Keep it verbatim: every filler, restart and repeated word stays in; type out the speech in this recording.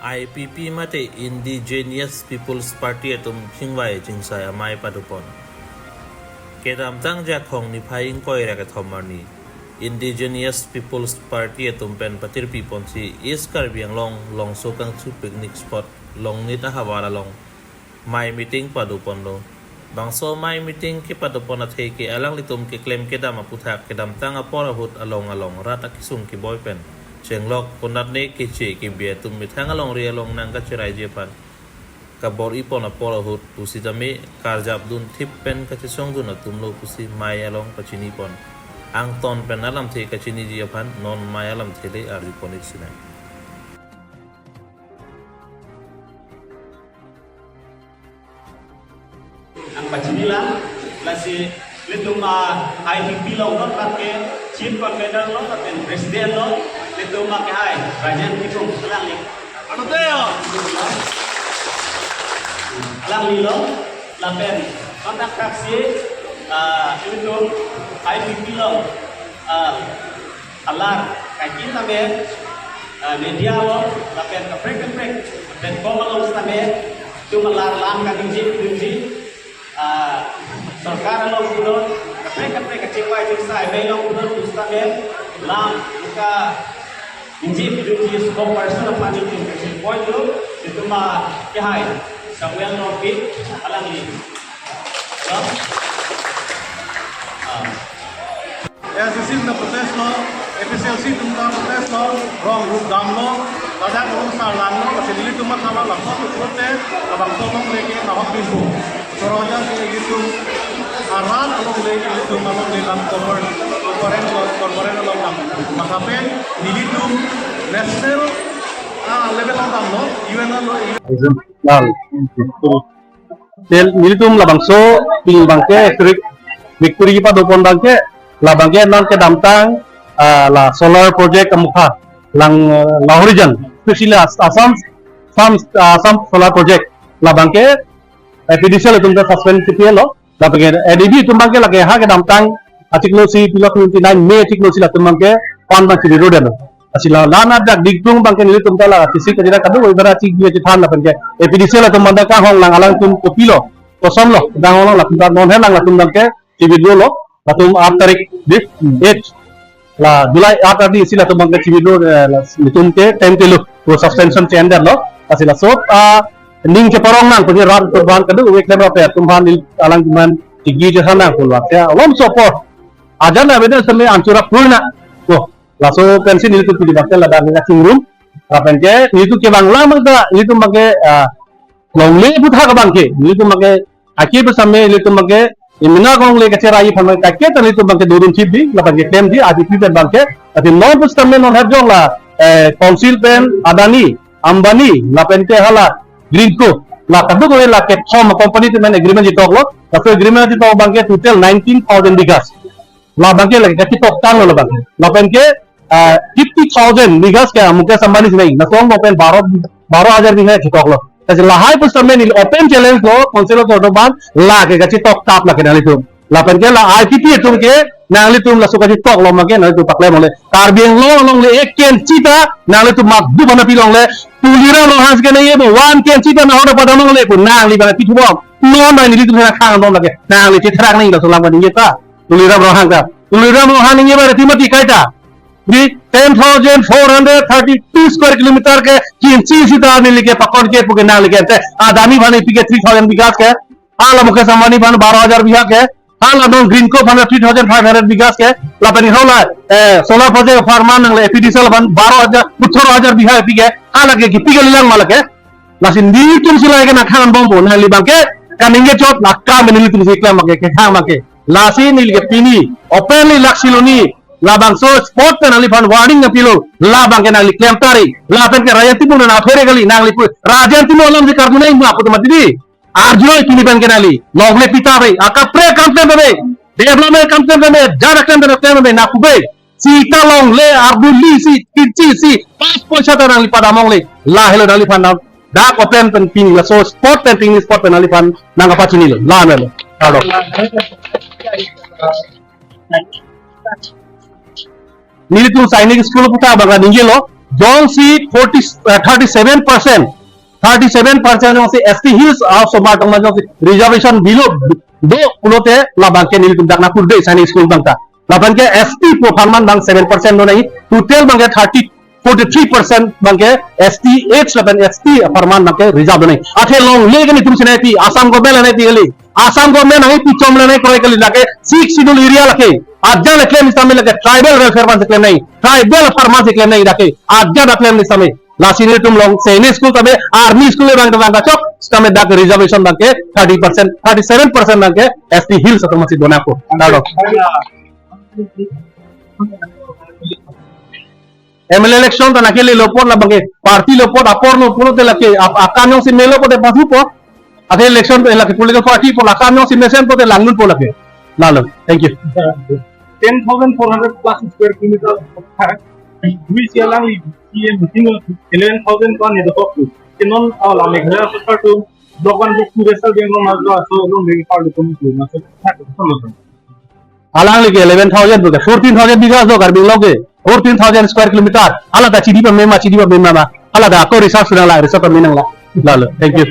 I P P mate Indigenous People's Party atum chingvai chingsai amei padopon. Kedamtang Jakhong niphai ingkoi ra kethom arni Indigenous People's Party atum pen patirpi ponsi East Karbi Anglong Longso Kangchu picnic spot Longnit ahavar along mei meeting padoponlo. Bangso mei meeting kepadopon athe ke alanglitum keklem kedam aputhak kedamtang apor ahut along along rat akesung keboi pen chenglok konatne keche kebi atum methang alongri along nangkacheraiji aphan kabor-ipon apor ahut pusitame karjapdun thip pen kachesongdun atumlo pusi mei along pachinipon. Angton pen alamthe kachiniji aphan non mei alamthe le arjupon-ik sinai. Nangpachinilang, lasi ilitum a I P P along non ke chief convener lo, lapen president lo, ilitum a kehai Rajen Timung, alangli. Ano tayo? Alanglilo, lapen kontak taksi, ah, ilitum I P P along, ah, alar kaiketa me, ah, media lo, lapen kaprek kaprek, lapen kom along sitame, itum alar alam kaningje kaningje, ah, sorkar along punon, kaprek kaprek kachingvai chingsai mei along punon pusitame, lam, ka, ningje kaningje spokesperson aphan itum kachingvai lo, itum a kehai, Samuel Nongpi, alangli. Hello? Ah. A I C C ta protest lo, A P C L C atum ta protest lo, rong rup damlo, ladak rong sarlanglo, lasi nelitum matha labangso pulote, labangso alongle ke nahok binpu. Soroja ke ilitum arat alongle, ilitum alongle lam govern, govern lo, govern along lam. Maka pen nelitum national, ah, level along damlo, U N along. Tel nelitum labangso pini abangke historic victory kepadopon abangke, labangke non kedamtang, ah, la solar project amukha lang, ah, Lahorijan, especially As-, Assam, Assam, ah, Assam solar project, labangke A P D C L atum ta suspend si pilo, labangke A D B atum abangke lake ha kedamtang achiklo isi pilok twenty nine May achiklo isi latum abangke pan abang chiri road lo. Lasi la, la-an adak dikdung abangke nelitum ta la, chisi kajira kaduk, ibara chik dia chithan lapenke. A P D C L atum manda kanghong lang alangtum kopilo, kosonlo, kanghong lang latum ta non he lang latum abangke, chibidlo lo, latum aat tarik di, Hmm. eight. La, July aat tarik isi latum abangke chibidlo, eh, la, nelitum ke time telo, to suspension che-endetlo, lasi laso, ah, ning cheparong nang, puji rat kurban kaduk, wek lem rape, atum aphan neli, alangtum aphan, chigi chithan nang, pulwak ya, alom sopor. Ajan na beda seme anchura purna, oh, laso pensi nelitum pini abangke ladak neli chingrum. Lapenke nelitum kevang lam ta nelitum abangke, ah, longle aputhak abangke nelitum abangke aki pu same nelitum abangke imina longle kacherai aphan abangke kaiketa nelitum abangke dodun chip di lapenke klem di I P P pen abangke. Tapi non pusitame non hep jong la, eh, council pen Adani, Ambani, lapenke hala Greenko, la kaduk la kethom company atum pen agreement chitoklo. Laso agreement chitok abangke total nineteen thousand bighas. Labangke lake kachitoktanglo labangke. Lapenke, ah, fifty thousand bighas ke Mukesh Ambani si nai. Laso along pen baro, baro hajar bigha chitoklo. Lasi lahai pusitame neli open challenge lo, council atum aphan, lake kachitoktap lake nanglitum. Lapenke la I P P atum ke, nanglitum laso kachitoklo abangke, nanglitum paklem longle. Karbi Anglong alongle ek kenchi ta, nanglitum mat du bana pilongle, Tuliram Ronghang ke nai ebo, one kenchi ta nahok padam longle pu, nangli abang pithu bom. Non abang nelitum hena khang bom lake, nangli chithrak nang laso alam kaningje ta. Tuliram Ronghang ta. Tuliram Ronghang ningje ba ri mati kaita. Di ten thousand four hundred thirty-two square kilometer ke kinchi sita neli ke pakon ke pu ke nangli ke te. Adani aphan pi ke three thousand bighas ke. Hala Mukesh Ambani aphan baro hajar bigha ke. Hala non Greenko aphan three thousand five hundred bighas ke. Lapen hala, eh, solar project farm nangle A P D C L aphan baro hajar, puthor hajar bigha pi ke. Hala ke kipi ke lelang ma lake. Lasi nelitum si lake nangkhang bompo, nangli abangke kaningje chot, lakam nelitum si klem abangke, kekhang abangke. Lasi neli ke pini openly laksi loni, labangso spot pen nangliphan warning nangpilo, labangke nangli klem tari, lapenke Rajen Timung nang aphere kali, nangli pu Rajen Timung alam si karjunai ma pu teman didi. Arjunai pini penke nangli, longle pita be, akaprek akam klem be, development akam klem be, jara klem be, klem be, nangpu be. Sita longle, ardu isi, kinchi isi, pas poisa ta nangli padam longle. Lahelo nangliphan nang, dak open pen pini laso spot pen pini spot pen nangliphan nangkapachinilo. Lahelo. Kardom. Nelitum Sainik School aputhak abang ningjelo. Jongsi forty, uh, thirty-seven percent, thirty-seven percent jongsi S T Hills asomar tong ma jongsi reservation below do pulote labangke nelitum dak nangkurde sainik school abang ta. Labangke S T pu apharman abang seven percent do nangji, total abangke thirty, forty-three percent abangke S T H lapen S T apharman abangke reserve do nangji. Athe longle ke nelitum si nangpi, Assam government nangpi kali. Assam government nangpi chom le nangkroi kali, lake Sixth Schedule area lake. Ajat le claim sitame lake tribal welfare aphan si claim nangji, tribal apharman si claim nangji lake. Ajat a claim sitame. Lasi nelitum long sainik school tame army school abang abang kachok, sitame dak reservation abangke thirty percent, thirty-seven percent abangke S T Hills atum si do nangpo. Kardom. M L A election ta nangkele lo apot labangke party lo apot, apor lo pulote lake ap-, akam jongsi melo pulote pathupo. Athe election lake political party apot akam jongsi mesen pulote langdunpo lake. Lalo. Thank you. Ten thousand four hundred plus square kilometer. Dui si alangli C M meeting eleven thousand ko ne dokok. Ke non, oh, la Meghalaya sorkar atum block one, block two result deng non, ajo aso along deng parlo komi tu, maso thak kono. Alangli ke eleven thousand pu ke, fourteen thousand bigha do Karbi Anglong ke, fourteen thousand square kilometer. Hala ta chini pame ma, chini pame ma ma. Hala ta ako research nanglang, research pame nanglang. Lalo, thank you.